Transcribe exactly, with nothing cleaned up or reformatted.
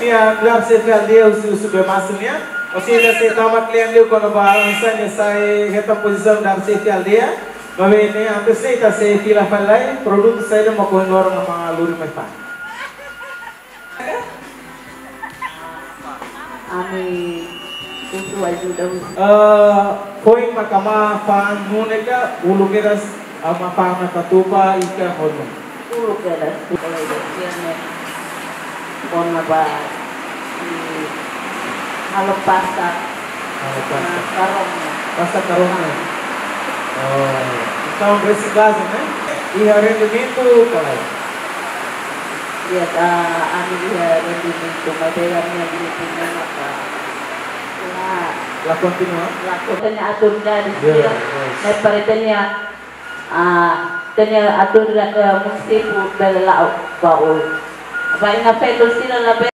Nia W C F aldeia husi, husi Bemasu nian. Orsida sei tama klean liu kona-ba oinsá nia sai hetan pozisaun W C F aldeia. Maibé ne'e antes ne'e ita sei fila fali lai, produtu saida mak ohin loron ama lori mai fa'an. Ami husu ajuda husi. Eh, foin maka ama fa'an nune'e ka, uluk kedas ama fa'an ona katupa, ikan, ho nuu? Uluk kedas, uluk kedas, ya, ne'e. Kona-ba, i, halo pasta. Halo pasta. Ah, karong. Pasta karong. Oh, entaun resiklajen, ne'e? Iha rendimentu ka lae? Iha, ah, ami iha rendimentu, maibé ami iha grupu ne'e maka la, la kontinua? La kontinua, atu jadi. Ya, sira, yes. Ne'e para ita-nia, ah, ita-nia atu la ke munisípiu bele la'o ba oin. Ba ina feto sira la be-